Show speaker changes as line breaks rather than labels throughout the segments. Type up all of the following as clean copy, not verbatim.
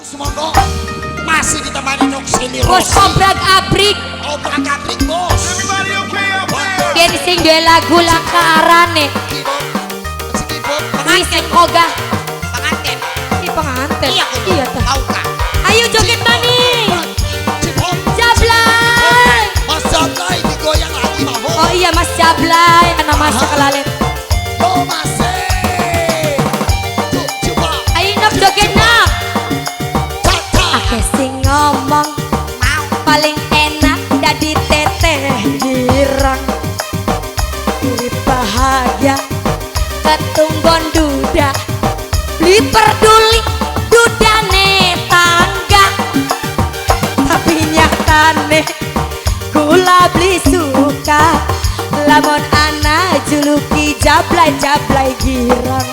Semoga masih ditemani Noksili
Bos
Rossi.
Obrak abrik.
Obrak abrik bos.
Everybody okay out there?
Biar sing duwe lagu langka arane. Kuwi sing ogah
Pengantin.
Si pengantin.
Iya,
Iya ta.
Mau kah?
Ayo joget maning. Jablay.
Mas Jablay digoyang lagi mau.
Oh iya Mas Jablay, ana Mas kelalen.
Yo Mas. Coba.
Ayo nok joget nak.
Caca.
Akeh sing ngomong
Mau.
Paling enak dadi teteh girang. Urip bahagia ketunggon duda. Beli peduli dudane tangga. Tapi nyatane kula beli suka lamun ana juluki jablay-jablay girang.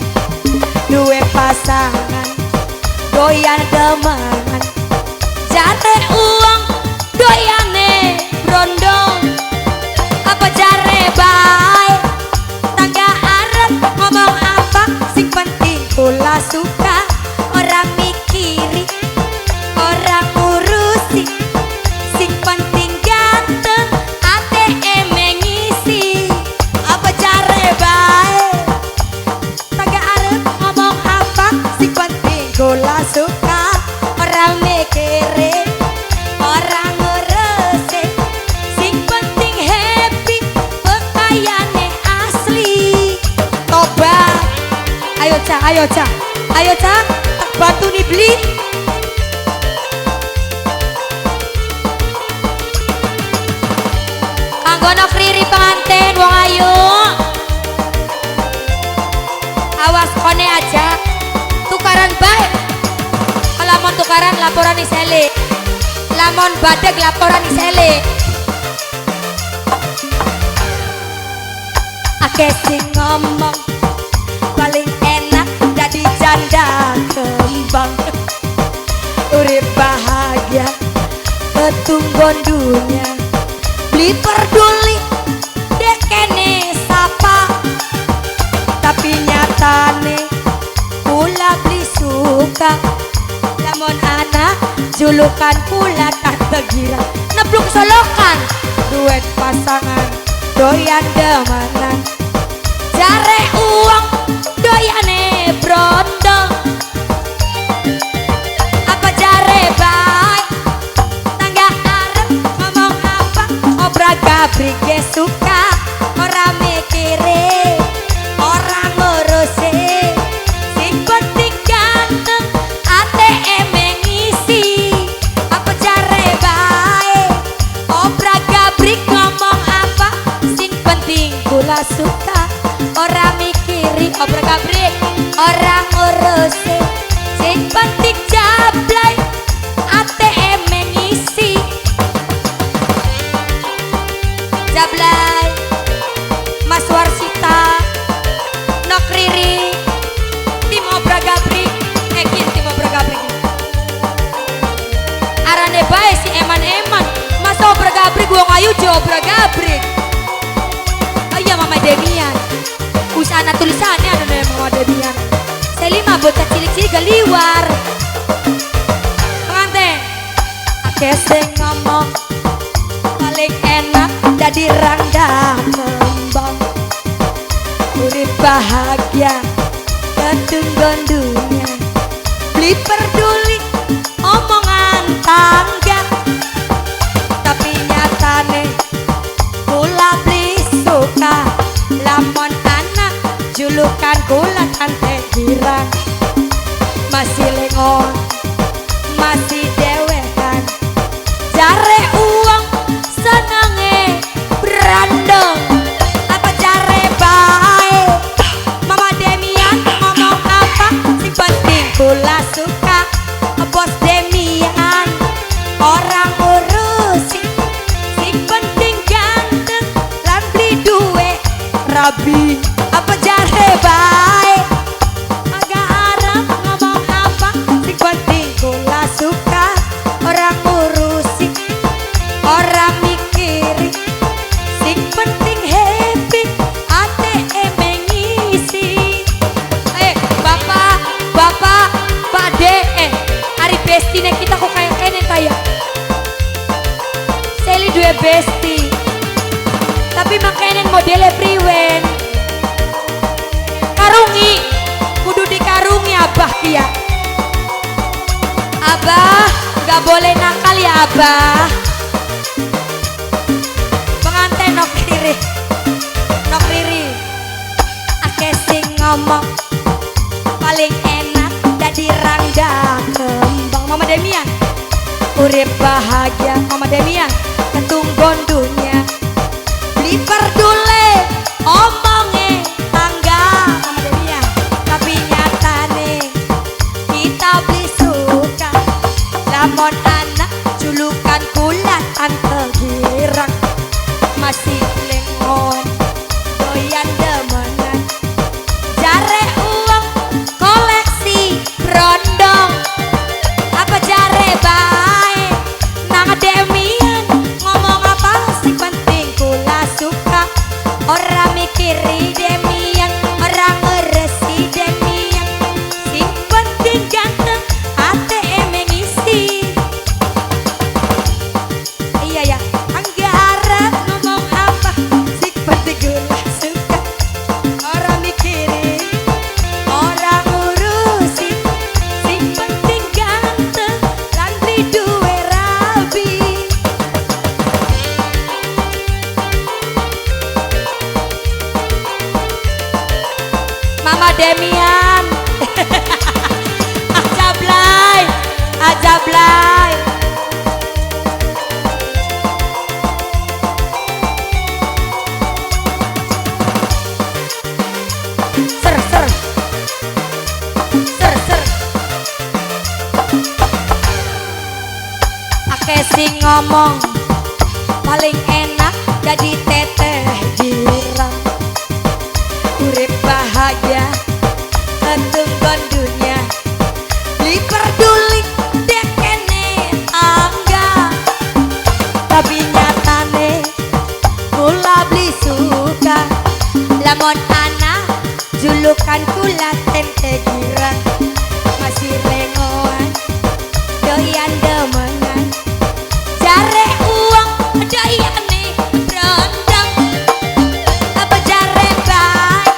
Duwe pasangan doyan demenan, jare uang doyane brondong. Apa jare bae tangga arep ngomong apa, sing penting kula suka. Ora mikiri ora ngurusi, sing penting ganteng ATM ngisi. Apa jare bae tangga arep ngomong apa, sing penting kula suka. Ora mikiri ora ngurusi, sing penting happy pekayane asli. Tobat. Ayo cah, ayo cah, ayo cah, tak bantu nih beli. Kanggo nok riri pengantin wong ayu. Awas kone aja tukaran bae. Lamun tukaran laporan isele. Lamun badeg laporan isele. Akeh sing ngomong paling enak jadi janda kembang. Urip bahagia ketunggon dunia. Beli peduli dekene sapa, tapi nyatane kula beli suka. Lamun anak julukan kula tante girang. Nebluk solokan duet pasangan doyan demenan, jare uang doyane brondong. Apa jare bae tangga arep ngomong apa, obrak abrik ge suka. Ora mikire ora ngurusi, sing penting ganteng ATM ngisi. Apa jare bae obrak abrik ngomong apa, sing penting kula suka. Ora mikiri obrak abrik ora ngurusi, sing penting jablay ATM ngisi. Jablay Mas Warsita Nok Riri tim obrak abrik ekin tim obrak abrik arane bae si eman-eman masa obrak abrik wong ayu jo obrak abrik. Oh iya Mama Demian usana tulisannya ada nih Mama Demian. Selima bocah cilik-cilik galiwar pengantin. Akeh sing ngomong paling enak jadi rangda kembang. Urip bahagia ketunggon dunia. Beli peduli omongan tangga, tapi nyatane kula beli suka. Lamun anak julukan kula tante girang. Masih lengon masih dewekan, jare uang senenge brandong. Apa jare bae Mama Demian ngomong apa, sing penting kula suka. Bestine kita kok kayak kene ta ya. Seli duwe besti. Tapi makenen modele priwen. Karungi, kudu dikarungi abah ki ya. Abah, gak boleh nakal ya abah. Pengantin nok riri, nok riri. Akeh sing ngomong paling enak dadi rangda kembang. Mama Demian, urip bahagia. Mama Demian, ketunggon dunia. Beli perdule omonge tangga. Mama Demian, tapi nyatane kita beli suka. Lamun anak julukan kula tante girang. Masih lengon doyan demenan. Jare uang koleksi brondong. Apa jare bae nang Demian ngomong apa sih penting kula suka. Ora mikiri Demian, ora ngeresi Demian. Sing penting ganteng ATM ngisi. Iya ya, anggaran ngomong apa sing penting kula suka. Ora mikiri, ora ngurusi, sing penting ganteng lan beli duwe rabi. Mama Demian. Aja blay, aja blay. Ser ser. Ser ser. Akeh sing ngomong paling enak jadi teteh girang. Urip bahagia ketunggon dunia. Beli peduli dekene tangga. Tapi nyatane kula beli suka. Lamun anak julukan kula tente girang. Masih lengoan doyan demenan. Jare uang doyane brondong. Apa jare bae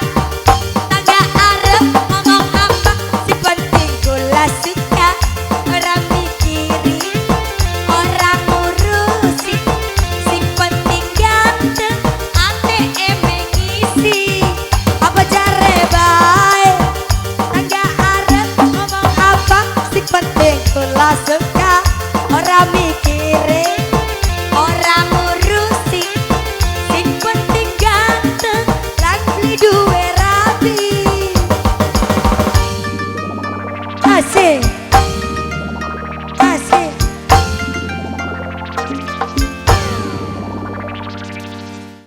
tangga arep ngomong apa si penting kula suka. Ora mikiri, ora ngurusi, sing penting ganteng ATM ngisi. Apa jare bae tangga arep ngomong apa si penting kula suka. Ora mikiri,